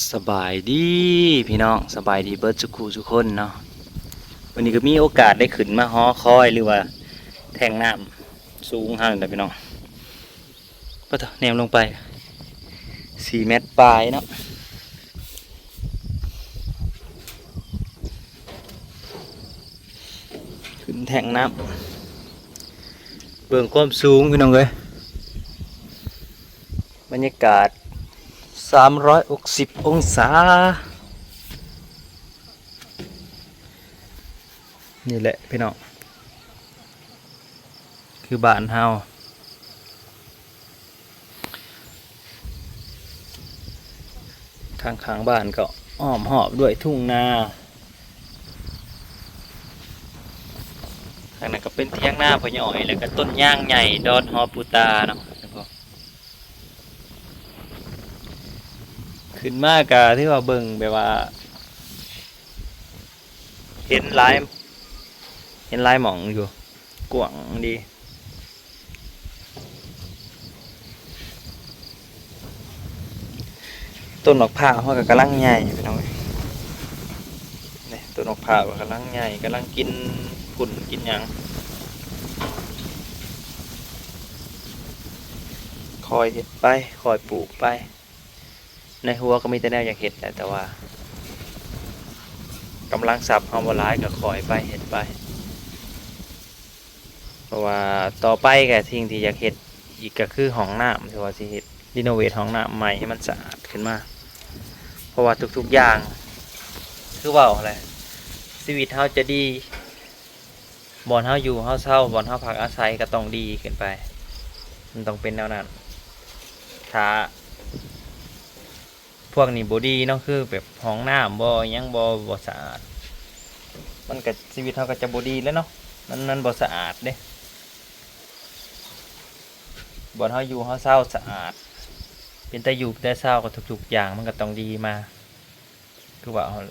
ສະບາຍດີພີ່ນ້ອງ, ສະບາຍດີເບິດສຸຂູສຸຄົນເນາະ. ມື້ນີ້ກໍມີໂອກາດໄດ້ຂຶ້ນມາຫໍຄອຍ ຫຼືວ່າແທ່ງນ້ຳສູງຫັ້ນແຫຼະພີ່ນ້ອງ. ປະໂທ້ ແນມລົງໄປສີ່ແມັດປາຍເນາະ. ຂຶ້ນແທ່ງນ້ຳ ເບິ່ງຄວາມສູງພີ່ນ້ອງເອີຍ, ບັນຍາກາດສາມຮ້ອຍຫົກສິບອົງສາ. ນີ້ແຫຼະພີ່ນ້ອງ ຄືບ້ານເຮົາ. ຂ້າງໆ ບ້ານກໍອ້ອມຮອບດ້ວຍທົ່ງນາ. ທາງນັ້ນກໍເປັນຖຽງນາພໍ່ໃຫຍ່ອ້ອຍ ແລ້ວກໍຕົ້ນຍາງໃຫຍ່ດອນຫໍປູຕາເນາະ. ຂຶ້ນມາກໍຖືວ່າເບິ່ງແບບວ່າ ເຫັນຫຼາຍ ເຫັນຫຼາຍໝ່ອງຢູ່ ກວ້າງດີ. ຕົ້ນໝາກພ້າວເຮົາກໍກຳລັງໃຫຍ່ພີ່ນ້ອງເອີຍ. ນີ້ ຕົ້ນໝາກພ້າວກໍກຳລັງໃຫຍ່ ກຳລັງກິນຝຸ່ນກິນຫຍັງ. ຄ່ອຍເຮັດໄປ ຄ່ອຍປູກໄປ. ໃນຫົວກໍມີແຕ່ແນວຢາກເຮັດແຫຼະ ແຕ່ວ່າກຳລັງຊັບເຮົາບໍ່ຫຼາຍ ກໍຄ່ອຍໄປເຮັດໄປ. ເພາະວ່າຕໍ່ໄປກໍສິ່ງທີ່ຢາກເຮັດອີກກໍຄືຫ້ອງນ້ຳ ທີ່ວ່າຊິເຮັດ ຣີໂນເວດຫ້ອງນ້ຳໃໝ່ໃຫ້ມັນສະອາດຂຶ້ນມາ. ເພາະວ່າທຸກໆຢ່າງ ຄືເວົ້າແຫຼະ ຊີວິດເຮົາຈະດີ ບ່ອນເຮົາຢູ່ເຮົາເຊົາ ບ່ອນເຮົາພັກອາໄສກໍຕ້ອງດີຂຶ້ນໄປ. ມັນຕ້ອງເປັນແນວນັ້ນ. ຖ້າພວກນີ້ບໍ່ດີເນາະ ຄືແບບຫ້ອງນ້ຳບໍ່ ຫຍັງບໍ່ ບໍ່ສະອາດ ມັນກໍ ຊີວິດເຮົາກໍຈະບໍ່ດີແຫຼະເນາະ. ມັນ ມັນບໍ່ສະອາດເດ້. ບ່ອນເຮົາຢູ່ເຮົາເຊົາສະອາດ ເປັນຕາຢູ່ເປັນຕາເຊົາ ກໍທຸກໆຢ່າງມັນກໍຕ້ອງດີມາ. ຄືວ່າເຮົາ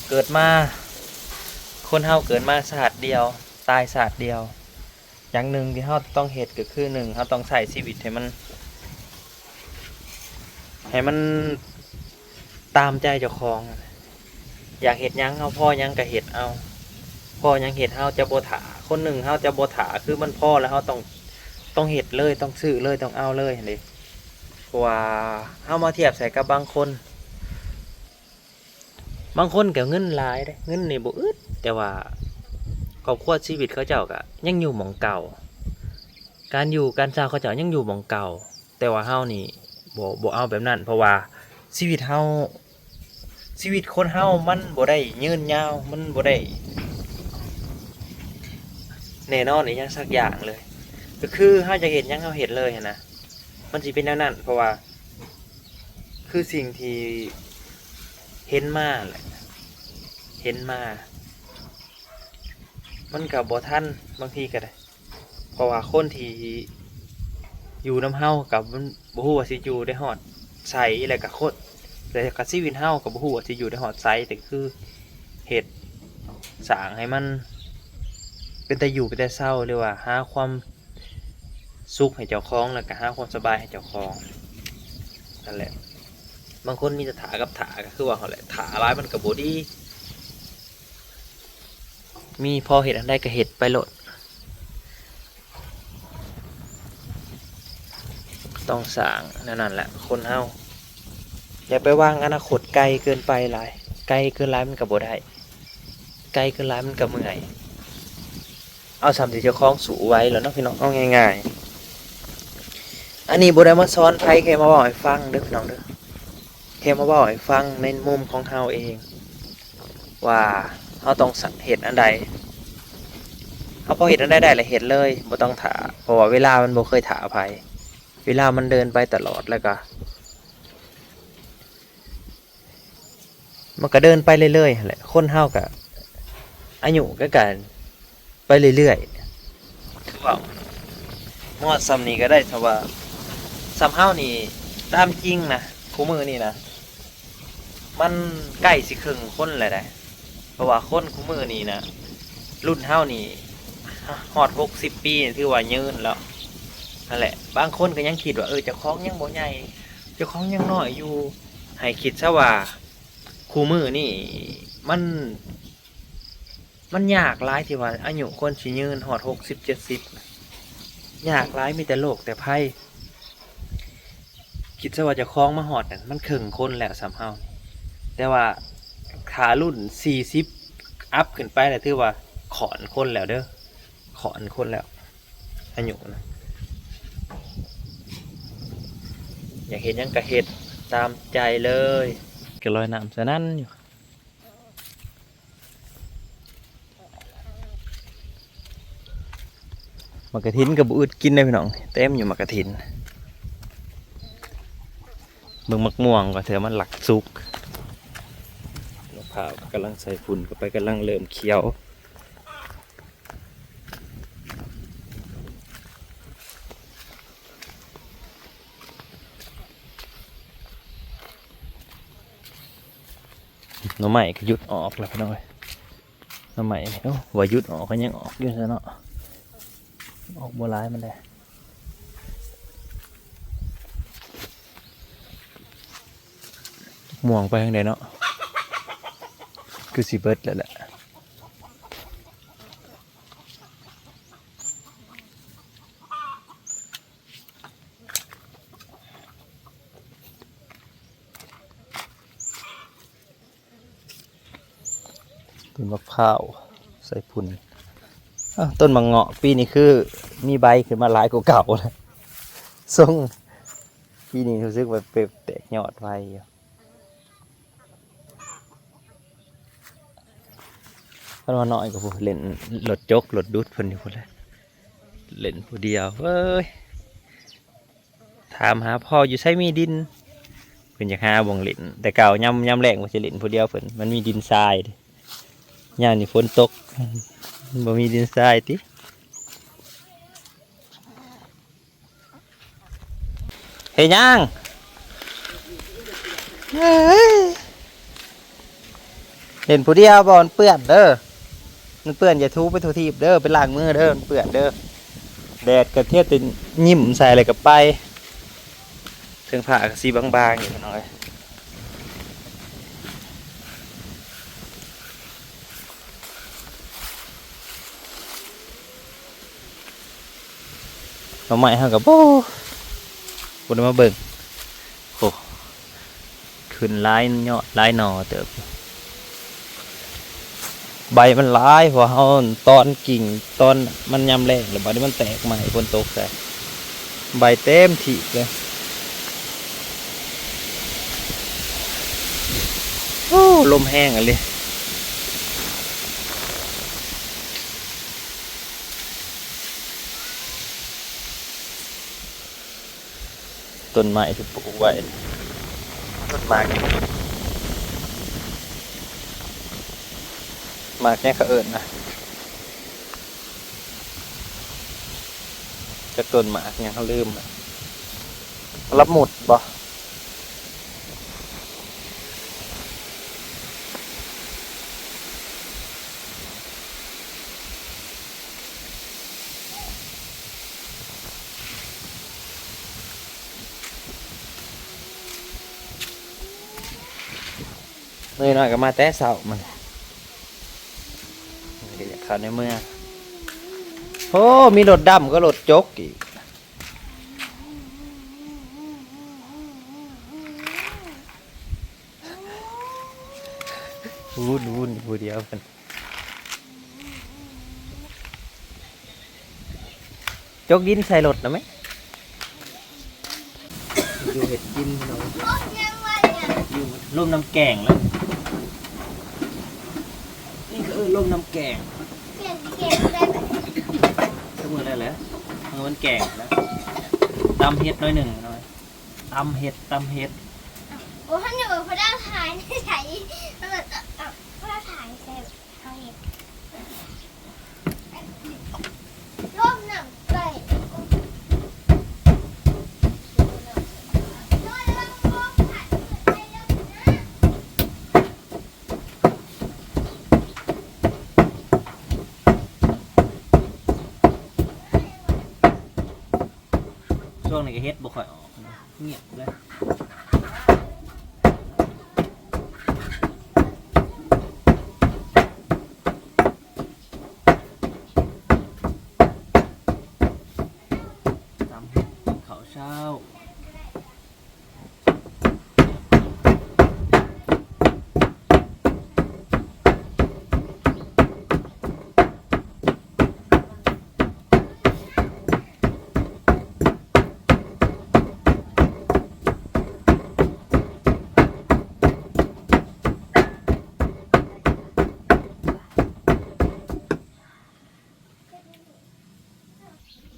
ເກີດມາ ຄົນເຮົາເກີດມາຊາດດຽວ ຕາຍຊາດດຽວ. ຢ່າງໜຶ່ງທີ່ເຮົາຕ້ອງເຮັດກໍຄື ໜຶ່ງ ເຮົາຕ້ອງໃຊ້ຊີວິດໃຫ້ມັນ ໃຫ້ມັນຕາມໃຈເຈົ້າຂອງ. ຢາກເຮັດຫຍັງ ເຮົາພໍຫຍັງກໍເຮັດເອົາ ພໍຫຍັງເຮັດ ເຮົາຈະບໍ່ຖ້າ. ຄົນໜຶ່ງເຮົາຈະບໍ່ຖ້າ ຄືມັນພໍແລ້ວ ເຮົາຕ້ອງ ຕ້ອງເຮັດເລີຍ ຕ້ອງຊື້ເລີຍ ຕ້ອງເອົາເລີຍຫັ້ນເດ້. ເພາະວ່າເຮົາມາທຽບໃສ່ກັບບາງຄົນ ບາງຄົນກໍເງິນຫຼາຍເດ້ ເງິນນີ້ບໍ່ອຶດ ແຕ່ວ່າຄອບຄົວຊີວິດເຂົາເຈົ້າກໍຍັງຢູ່ໝ່ອງເກົ່າ ການຢູ່ການເຊົາເຂົາເຈົ້າຍັງຢູ່ໝ່ອງເກົ່າ. ແຕ່ວ່າເຮົານີ້ບໍ່ ບໍ່ເອົາແບບນັ້ນ ເພາະວ່າຊີວິດເຮົາ ຊີວິດຄົນເຮົາມັນບໍ່ໄດ້ຍືນຍາວ ມັນບໍ່ໄດ້ແນ່ນອນອີ່ຫຍັງສັກຢ່າງເລີຍ. ກໍຄືເຮົາຢາກເຮັດຫຍັງເຮົາເຮັດເລີຍຫັ້ນນະ ມັນຊິເປັນແນວນັ້ນ. ເພາະວ່າ ຄືສິ່ງທີ່ເຫັນມາແຫຼະ ເຫັນມາ ມັນກໍບໍ່ທັນ ບາງທີກໍໄດ້ ເພາະວ່າຄົນທີ່ຢູ່ນຳເຮົາກໍມັນບໍ່ຮູ້ວ່າຊິຢູ່ໄດ້ຮອດໃສ ແລ້ວກໍຄົນ ແລ້ວກໍຊີວິດເຮົາກໍບໍ່ຮູ້ວ່າຊິຢູ່ໄດ້ຮອດໃສ. ແຕ່ຄືເຮັດ ສ້າງໃຫ້ມັນເປັນຕາຢູ່ເປັນຕາເຊົາ ຫຼືວ່າຫາຄວາມ ສຸກໃຫ້ເຈົ້າຂອງ ແລ້ວກໍຫາຄວາມສະບາຍໃຫ້ເຈົ້າຂອງນັ້ນແຫຼະ. ບາງຄົນມີແຕ່ຖ້າກັບຖ້າ ກໍຄືວ່າຫັ້ນແຫຼະ ຖ້າຫຼາຍມັນກໍບໍ່ດີ ມີພໍເຮັດອັນໃດກໍເຮັດໄປໂລດ. ຕ້ອງສ້າງແນວນັ້ນແຫຼະ ຄົນເຮົາ ຢ່າໄປວາງອະນາຄົດໄກເກີນໄປຫຼາຍ ໄກເກີນຫຼາຍມັນກໍບໍ່ໄດ້ ໄກເກີນຫຼາຍມັນກໍເມື່ອຍ. ເອົາສ່ຳທີ່ເຈົ້າຂອງສູ້ໄຫວແລ້ວເນາະພີ່ນ້ອງ ເອົາງ່າຍໆ. ອັນນີ້ບໍ່ໄດ້ມາສອນໃຜ ແຄ່ມາເວົ້າໃຫ້ຟັງເດີພີ່ນ້ອງເດີ ແຄ່ມາເວົ້າໃຫ້ຟັງໃນມຸມຂອງເຮົາເອງ ວ່າເຮົາຕ້ອງເຮັດອັນໃດ ເຮົາພໍເຮັດອັນໃດໄດ້ລະເຮັດເລີຍ ບໍ່ຕ້ອງຖ້າ ເພາະວ່າເວລາມັນບໍ່ເຄີຍຖ້າໃຜ ເວລາມັນເດີນໄປຕະຫຼອດ ແລ້ວກະ ມັນກະເດີນໄປເລື້ອຍໆຫັ້ນແຫຼະ ຄົນເຮົາກະອາຍຸກະ ກະໄປເລື້ອຍໆ ຄືເວົ້າ ຮອດສ່ຳນີ້ກະໄດ້ ຖ້າວ່າສ່ຳເຮົານີ້ ຕາມຈິງນະ ຄູ່ມື້ນີ້ນະ ມັນໃກ້ຊິເຄິ່ງຄົນແລ້ວໃດ໋ ເພາະວ່າຄົນຄູ່ມື້ນີ້ນະ ລຸ້ນເຮົານີ້ ຮອດຫົກສິບປີ ຖືວ່າຍືນແລ້ວ ຫັ້ນແຫຼະ. ບາງຄົນກະຍັງຄິດວ່າ ເອີ ເຈົ້າຂອງຍັງບໍ່ໃຫຍ່ ເຈົ້າຂອງຍັງນ້ອຍຢູ່ ໃຫ້ຄິດຊະວ່າ ຄູ່ມື້ນີ້ມັນ ມັນຍາກຫຼາຍທີ່ວ່າອາຍຸຄົນຊິຍືນຮອດຫົກສິບເຈັດສິບ ຍາກຫຼາຍ ມີແຕ່ໂລກແຕ່ໄພ. ຄິດຊະວ່າເຈົ້າຂອງມາຮອດນັ້ນ ມັນເຄິ່ງຄົນແລ້ວສ່ຳເຮົາ. ແຕ່ວ່າຖ້າລຸ້ນສີ່ສິບອັບຂຶ້ນໄປແລ້ວ ຖືວ່າຂ້ອນຄົນແລ້ວເດີ້ ຂ້ອນຄົນແລ້ວ ອາຍຸນະ. ຢາກເຮັດຫຍັງກະເຮັດຕາມໃຈເລີຍ. ກະລອຍນ້ຳສະນັ້ນຢູ່. ໝາກກະຖິນກໍບໍ່ອຶດກິນເດ້ພີ່ນ້ອງ ເຕັມຢູ່ໝາກກະຖິນ. ເບິ່ງໝາກມ່ວງກໍເທື່ອມັນລັກສຸກ. ມະພ້າວກໍກຳລັງໃສ່ຝຸ່ນເຂົ້າໄປ ກຳລັງເລີ່ມຂຽວ. ໜໍ່ໄມ້ກໍຢຸດອອກແລ້ວພີ່ນ້ອງເອີຍ. ໜໍ່ໄມ້ນີ້ ໂອ້ ວ່າຢຸດອອກກໍຍັງອອກຢູ່ຊະເນາະ ອອກບໍ່ຫຼາຍປານໃດ. ມ່ວງໄປທາງໃດເນາະ ຄືຊິເບິດແລ້ວແຫຼະ. ຕົ້ນມະພ້າວໃສ່ຝຸ່ນ. ອ້າວ ຕົ້ນໝາກເງາະປີນີ້ຄືມີໃບຂຶ້ນມາຫຼາຍກວ່າເກົ່າແລ້ວ. ຊົງປີນີ້ຮູ້ສຶກວ່າແຕກຍອດໄວຢູ່. ຄັນວ່ານ້ອຍກໍ ໂອ້ ເຫຼັ້ນລົດຈົກລົດດຸດເພິ່ນຢູ່ພຸ້ນແຫຼະ ເຫຼັ້ນຜູ້ດຽວເວີຍ. ຖາມຫາພໍ່ຢູ່ໃສມີດິນ ເພິ່ນຢາກຫາບ່ອນເຫຼັ້ນ. ແຕ່ເກົ່າຍາມ ຍາມແລ້ງວ່າຊິເຫຼັ້ນຜູ້ດຽວເພິ່ນ ມັນມີດິນຊາຍເດ້. ຍາມນີ້ຝົນຕົກ ບໍ່ມີດິນຊາຍຕິ. ເຮັດຫຍັງ? ເອີຍ ເຫຼັ້ນຜູ້ດຽວບໍ່ ມັນເປື້ອນເດີ ມັນເປື້ອນ ຢ່າຖູໄປທົ່ວທີບເດີ ໄປລ້າງມືເດີ ມັນເປື້ອນເດີ. ແດດກໍທຽບແຕ່ຍິ້ມໃສ່ແລ້ວກໍໄປ. ເທິງຜ້າກໍສີບາງໆຢູ່ ພີ່ນ້ອງເອີຍ. ໜໍ່ໄມ້ເຮົາກໍບໍ່ ບໍ່ໄດ້ມາເບິ່ງ. ໂອ້ ຂຶ້ນຫຼາຍຍອດຫຼາຍໜໍ່ເຕີບ. ໃບມັນຫຼາຍ ເພາະວ່າເຮົາຕອນກິ່ງ ຕອນມັນຍາມແລ້ງ ແລ້ວບາດນີ້ມັນແຕກໃໝ່ ຝົນຕົກໃສ່ ໃບເຕັມທີ່ເລີຍ. ໂອ້ ລົມແຮງອີ່ຫຼີ. ຕົ້ນໄມ້ທີ່ປູກໄວ້ ຕົ້ນໝາກ ໝາກຫຍັງເຂົາເອີ້ນນະ ຈັກຕົ້ນໝາກຫຍັງ ເຮົາລືມລະ ລະມຸດບໍ? ເອີຍ ນ້ອຍກໍມາແຕ່ເຊົ້າ ມັນກໍຢາກເຂົ້າໃນເມືອງ. ໂອ້ ມີລົດດຳກັບລົດຈົກອີກ. ວຸ້ນໆ ຜູ້ດຽວເພິ່ນ ຈົກດິນໃສ່ລົດນະແມ່. ຢູ່ເຮັດກິນພີ່ນ້ອງ ຢູ່ລົມນ້ຳແກງແລ້ວ ນີ້ກໍເອີ້ນລົມນ້ຳແກງ ແກງ ແກງໄດ້ ກໍມື້ນັ້ນແຫຼະ ເອີ ມັນແກງແລ້ວ ຕຳເຫັດໜ້ອຍໜຶ່ງ ຕຳເຫັດ ຕຳເຫັດ. ໂອ້ ຄັນຢູ່ເພິ່ນເອົາຖ່າຍໃສ່ ເພິ່ນເອົາຖ່າຍໃສ່ເຮົາເຮັດ ລົມນ້ຳໄປ ຊ່ວງນີ້ກໍເຮັດບໍ່ຄ່ອຍອອກ ງຽບເລີຍ.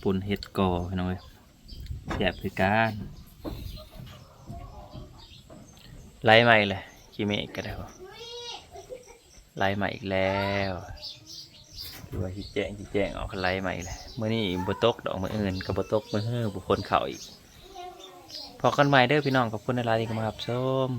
ປຸ້ນເຫັດກໍພີ່ນ້ອງເອີຍ ແຊບຄືກັນ. ໄຫຼມາອີກແລ້ວ ຂີ້ເມກກໍໄດ້ບໍ່ ໄຫຼມາອີກແລ້ວ. ຄືວ່າຊິແຈ້ງ ຊິແຈ້ງອອກ ໄຫຼມາອີກແລ້ວ. ມື້ນີ້ບໍ່ຕົກດອກ ມື້ອື່ນກໍບໍ່ຕົກ ມື້ຮືບໍ່ຝົນເຂົ້າອີກ. ພໍ້ກັນໃໝ່ເດີພີ່ນ້ອງ ຂອບຄຸນຫຼາຍໆທີ່ເຂົ້າມາຮັບຊົມ.